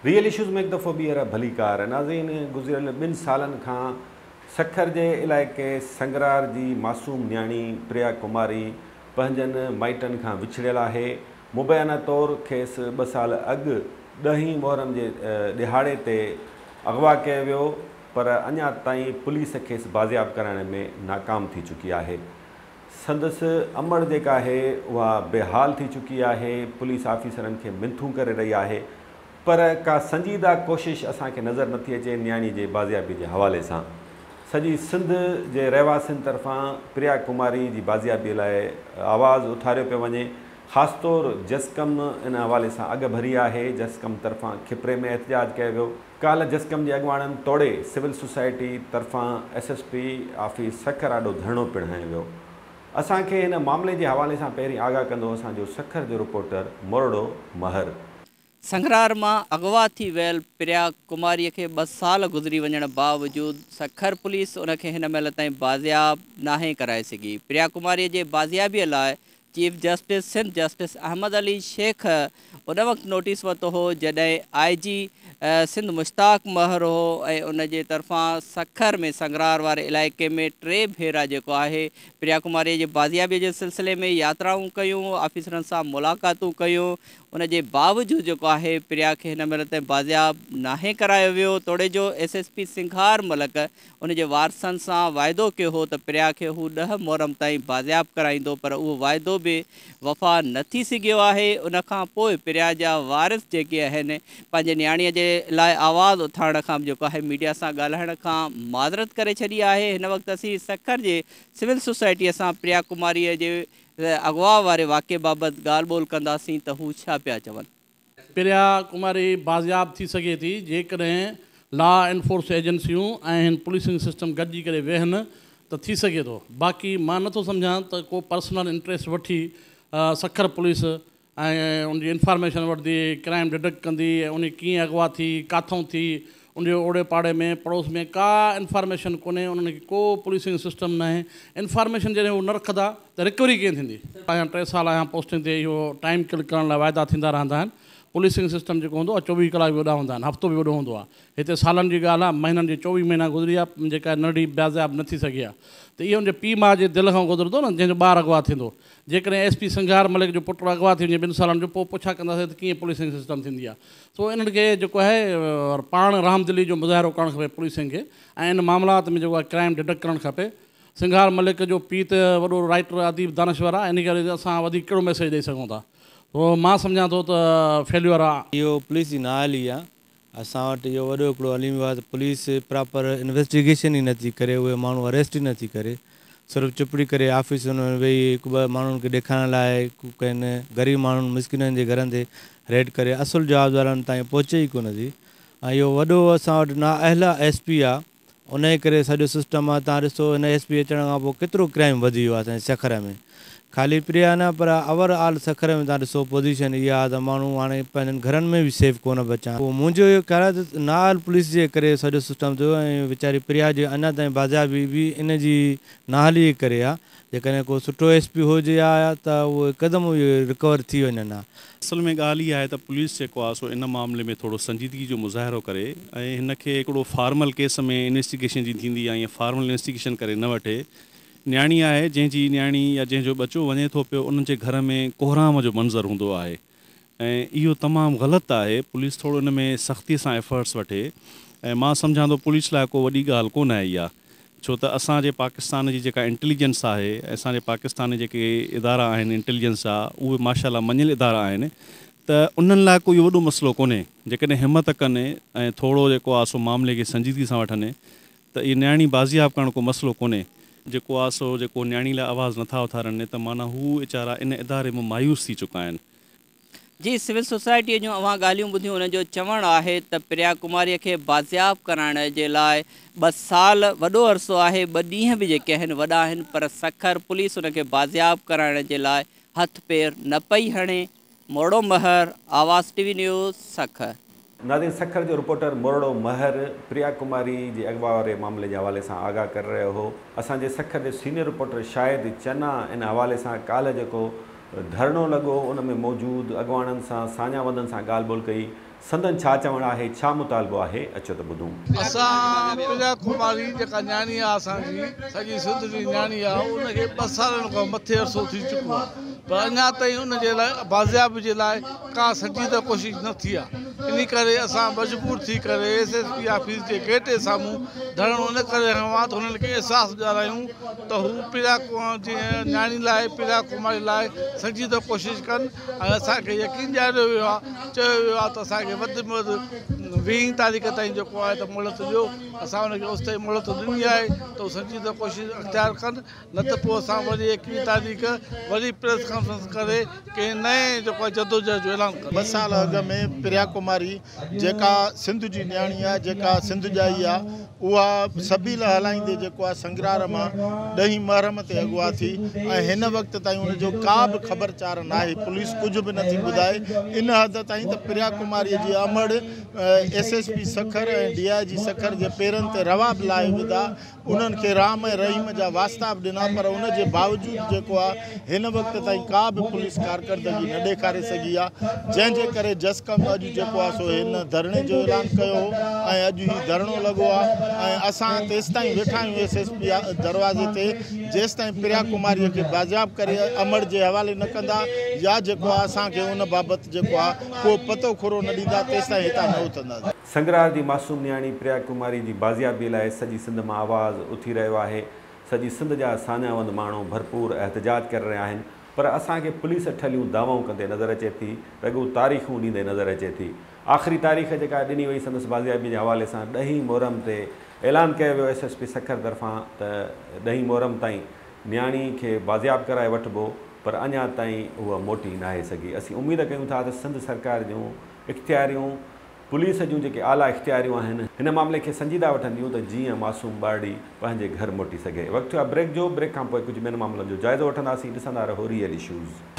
Real issues ۾ هڪ دفعو ٻيهر ڀليڪار. ناظرين گذريل 2 سالن کان سکر جي علائقي سنگرار جي معصوم نياڻي پريا ڪماري پنهنجن مائٽن کان وڇڙيل آهي. مبينا طور کيس 2 سال اڳ 10 محرم جي ڏهاڙي تي اغوا ڪيو ويو پر اڃا تائين پوليس کيس بازياب ڪرائڻ ۾ ناڪام ٿي چڪي آهي. سندس امڙ جيڪا آهي اها بيحال ٿي چڪي آهي، پوليس آفيسرن کي منٿون ڪري رهي آهي پر ڪا سنجيده ڪوشش اسان کي نظر نٿي اچي نياڻي جي بازيابي جي حوالي سان. سڄي سنڌ جي رهواسين طرفان پريا ڪماري جي بازيابي لاء آواز اٿاريو پيو وڃي. خاص طور جسقم ان حوالي سان اڳ ڀري آهي. جسقم طرفان کپري ۾ احتجاج ڪيو ويو. ڪالهه جسقم جي اڳواڻن توڙي سول سوسائٽي طرفان S S P office Sukkur آڏو ڌرڻو پڻ هنيو ويو. اسان کي هن معاملي جي حوالي سان پهرين آگاهه ڪندو اسان جو سکر جو رپورٽر مورڙو مهر. سنگرار مان اغوا ٿي ويل پريا ڪماري کي 2 سال گذري وڃڻ باوجود سکر پوليس ان کي هن مهل تائين بازياب ناهي ڪرائي سگهي. پريا ڪماري جي بازيابي لاء chief justice Sindh justice Ahmed Ali Shaikh ان وقت نوٽيس ورتو هو جڏهن آئي جي سنڌ مشتاق مهر هو ۽ ان جي طرفان سکر ۾ سنگرار واري علائقي ۾ 3 ڀيرا جيڪو آهي پريا ڪماري جي بازيابي جي سلسلي ۾ ياترائون ڪيون، آفيسرن سان ملاقاتون ڪيون. ان جي باوجود جيڪو آهي پريا کي هن مهل تائين بازياب ناهي ڪرايو ويو. توڙي جو S S P Sanghar Malik ان جي وارثن سان واعدو ڪيو هو ته پريا کي هو 10 محرم تائين بازياب ڪرائيندو پر اهو واعدو به وفا نه ٿي سگهيو آهي. ان کان پوءِ پريا جا وارث جيڪي آهن پنهنجي نياڻيءَ جي لاءِ آواز اٿارڻ کان به جيڪو آهي ميڊيا سان ڳالهائڻ کان معذرت ڪري ڇڏي آهي. هن وقت اسين سکر جي سول سوسائٽيءَ سان پريا ڪماريءَ جي اغوا واري واقعي بابت ڳالهه ٻولهه ڪنداسين ته هو ڇا پيا چون. پريا ڪماري بازياب ٿي سگهي ٿي جيڪڏهن لا انفورس ايجنسيون ۽ هن پوليسنگ سسٽم گڏجي ڪري ويهن ته ٿي سگهي ٿو. باقي مان نٿو سمجهان ته ڪو پرسنل انٽريسٽ وٺي سکر پوليس ۽ ان جي انفارميشن وٺندي، ڪرائيم ڊٽيڪٽ ڪندي ۽ ان ڪيئن اغوا ٿي، ڪاٿئون ٿي، ان جي اوڙي پاڙي ۾ پڙوس ۾ ڪا انفارميشن ڪونهي، انهن کي ڪو پوليسنگ سسٽم نه آهي. انفارميشن جڏهن هو نه رکندا ته رڪوري ڪيئن ٿيندي؟ آهيان 3 سال آهيان پوسٽنگ تي، اهو ٽائيم ڪل ڪرڻ لاءِ واعدا ٿيندا رهندا آهن. پوليسنگ سسٽم جيڪو هوندو آهي 24 ڪلاڪ به وڏا هوندا آهن، هفتو به وڏو هوندو آهي. هتي سالن جي ڳالهه آهي، مهينن جي 24 مهينا گذري ويا، جيڪا ننڍي بازياب نه ٿي سگهي آهي ته اهو ان جي پيءُ ماءُ جي دل کان گذرندو نه جنهن جو ٻار اغوا ٿيندو. جيڪڏهن ايس پي سنگهار ملڪ جو پٽ اغوا ٿي وڃي 2 سالن جو، پوءِ پڇا ڪنداسين ته ڪيئن پوليسنگ سسٽم ٿيندي آهي. سو انهن کي جيڪو آهي پاڻ رحم دلي جو مظاهرو ڪرڻ کپي پوليسنگ کي ۽ ان معاملات ۾ جيڪو آهي ڪرائيم ڊٽيڪٽ ڪرڻ کپي. سنگهار ملڪ جو پيءُ ته وڏو رائٽر اديب دانشور آهي، ان ڪري اسان وڌيڪ ڪهڙو ميسيج ڏيئي سگهون ٿا؟ پوءِ مان سمجهان ٿو ته فيليئر آهي. اهو پوليس جي نااهلي آهي. اسان وٽ اهو وڏو هڪڙو الميو آهي ته پوليس پراپر انويسٽيگيشن ئي نٿي ڪري، اهي ماڻهو اريسٽ ئي نٿي ڪري، صرف چپڙي ڪري آفيسن ۾ ويهي هڪ ٻه ماڻهن کي ڏيکارڻ لاءِ ڪن غريب ماڻهن مسڪينن جي گهرن تي ريڊ ڪري اصل جوابدارن تائين پهچي ئي ڪونه ٿي. ۽ اهو وڏو اسان وٽ نااهل ايس پي آهي، ان جي ڪري سڄو سسٽم آهي. توهان ڏسو هن ايس پي اچڻ کان پوءِ ڪيترو ڪرائيم وڌي ويو آهي اسان جي سکر ۾. خالي پريا نه پر اوور آل سکر ۾ توهان ڏسو پوزيشن اها آهي ته ماڻهو هاڻي پنهنجن گهرن ۾ به سيف ڪونه بچان. پوءِ منهنجو اهو خيال آهي ته نااهل پوليس جي ڪري سڄو سسٽم ٿيو ۽ ويچاري پريا جي اڃا تائين بازيابي به ان جي نااهلي جي ڪري آهي. جيڪڏهن ڪو سٺو ايس پي هجي ها ته اهو هڪدم اهي رڪور ٿي وڃن ها. اصل ۾ ڳالهه اها آهي ته پوليس جيڪو آهي سو ان معاملي ۾ ٿورو سنجيدگي جو مظاهرو ڪري ۽ هن کي هڪڙو فارمل ڪيس ۾ انويسٽيگيشن جي ٿيندي آهي ائين فارمل انويسٽيگيشن ڪري نه وٺي. نياڻي آهي جنهن جي نياڻي يا جنهن جو ٻچو وڃي ٿو پيو انهن جي گهر ۾ ڪوهرام جو منظر هوندو آهي ۽ اهو تمام غلط آهي. پوليس ٿورو ان ۾ سختيءَ سان ايفرٽس وٺي ۽ مان سمجهان ٿو پوليس لاءِ ڪو وڏي ڳالهه ڪونه آهي اها، ڇو ته اسان جي پاڪستان جي جيڪا انٽيليجنس آهي، اسان جي پاڪستان جي جيڪي ادارا آهن انٽيليجنس جا، اهي ماشاءَ مڃيل ادارا آهن ته انهن لاءِ ڪوئي وڏو مسئلو ڪونهي. جيڪڏهن همت ڪن ۽ ٿورو جيڪو آهي سو معاملي کي سنجيدگي سان وٺن ته اها نياڻي بازياب ڪرڻ ڪو مسئلو ڪونهي. جيڪو آهي سو جيڪو نياڻي لاءِ آواز نٿا اٿارن ته معنيٰ هو ويچارا ان اداري مان مايوس ٿي چڪا آهن. جي سول سوسائٽيءَ جون اوهان ڳالهيون ٻڌيون، انهن جو چوڻ آهي ته پريا ڪماريءَ کي بازياب ڪرائڻ جي لاءِ 2 سال وڏو عرصو آهي، 2 ڏينهن به جيڪي آهن وڏا آهن، پر سکر پوليس ان کي بازياب ڪرائڻ جي لاءِ هٿ پير نه پئي هڻي. Morro Mehar, Awaz T V news, Sukkur. ناظرين سکر جو رپورٽر مورڙو مهر پريا ڪماري جي اغوا واري معاملي جي حوالي سان آگاهه ڪري رهيو هو. اسان جي سکر جي سينيئر رپورٽر شاهد چنا ان حوالي سان ڪالهه جيڪو ڌرڻو لڳو ان ۾ موجود اڳواڻن سان ساڃاهه وندن سان ڳالهه ٻولهه ڪئي. سندن ڇا چوڻ آهي، ڇا مطالبو آهي، اچو ته ٻڌون. اسان پريا ڪماري جيڪا نياڻي آ اسان جي سڄي سنڌ جي نياڻي آ ان کي 2 سالن کان مٿي عرصو ٿي چڪو آ پر اڃا تائين ان جي لاء بازيابي جي لاء ڪا سنجيده ڪوشش نه ٿي آ. ان ڪري اسان مجبور ٿي ڪري ايس ايس پي آفيس جي گيٽ جي سامهون ڌرڻو ان ڪري هنيو آ ته هنن کي احساس ڏيارايون ته هو پريا جي نياڻي لاء پريا ڪماري لاء سنجيده ڪوشش ڪن ۽ اسان کي يقين ڏياريو ويو آ، چيو ويو آ ته اسان کي وڌ ۾ وڌ 20 تاريخ تائين جيڪو آهي ته مهلت ڏيو. اسان ان کي اوستائين مهلت ڏني آهي ته هو سنجيده ڪوشش اختيار ڪن، نه ته پوء اسان وري 21 تاريخ وري پريس ڪانفرنس ڪري ڪنهن نئين جيڪو آهي جدوجهد جو اعلان ڪنداسين. 2 سال اڳ ۾ پريا ڪماري جيڪا سنڌ جي نياڻي آهي، جيڪا سنڌ ڄائي آهي، اها سبيل هلائيندي جيڪو آهي سنگرار مان 10 محرم تي اغوا ٿي ۽ هن وقت تائين ان جو ڪا به خبر چار ناهي، پوليس ڪجهه به نٿي ٻڌائي. ان حد تائين ته پريا ڪماري جي امڙ S S P Sukkur ۽ D I G Sukkur جي پيرن تي روا به لاهي وڌا، انهن کي رام ۽ رحيم جا واسطا به ڏنا پر ان جي باوجود جيڪو آهي هن وقت تائين ڪا به پوليس ڪارڪردگي نه ڏيکاري سگهي آهي، جنهن جي ڪري جسقم اڄ جيڪو آهي سو هن ڌرڻي جو اعلان ڪيو هو ۽ اڄ هي ڌرڻو لڳو آهي ۽ اسان تيستائين ويٺا آهيون ايس ايس پي دروازي تي جيستائين پريا ڪماري کي بازياب ڪري امڙ جي حوالي نه ڪندا يا جيڪو آهي اسان کي ان بابت جيڪو آهي ڪو پتو کورو نه ڏيندا تيستائين هتان نه اٿنداسين. سنگرار جي معصوم نياڻي پريا ڪماري جي بازيابي لاء سڄي سنڌ مان آواز اٿي رهيو آهي. سڄي سنڌ جا ساڃاهوند ماڻهو ڀرپور احتجاج ڪري رهيا آهن پر اسان کي پوليس ٺلهيون دعوائون ڪندي نظر اچي ٿي، رڳو تاريخون ڏيندي نظر اچي ٿي. آخري تاريخ جيڪا ڏني وئي سندس بازيابي جي حوالي سان ڏهين محرم تي اعلان ڪيو ويو ايس ايس پي سکر طرفان ته ڏهين محرم تائين نياڻي کي بازياب ڪرائي وٺبو پر اڃا تائين هوء موٽي ناهي سگهي. اسين اميد ڪيون ٿا ته سنڌ سرڪار جون اختياريون پوليس جون جيڪي اعليٰ اختياريون آهن هن معاملي کي سنجيده وٺنديون ته جيئن معصوم ٻارڙي پنهنجي گهر موٽي سگهي. وقت ٿيو آهي بريڪ جو، بريڪ کان پوء ڪجهه ٻين معاملن جو جائزو وٺنداسين، ڏسندا رهو ريئل اشوز.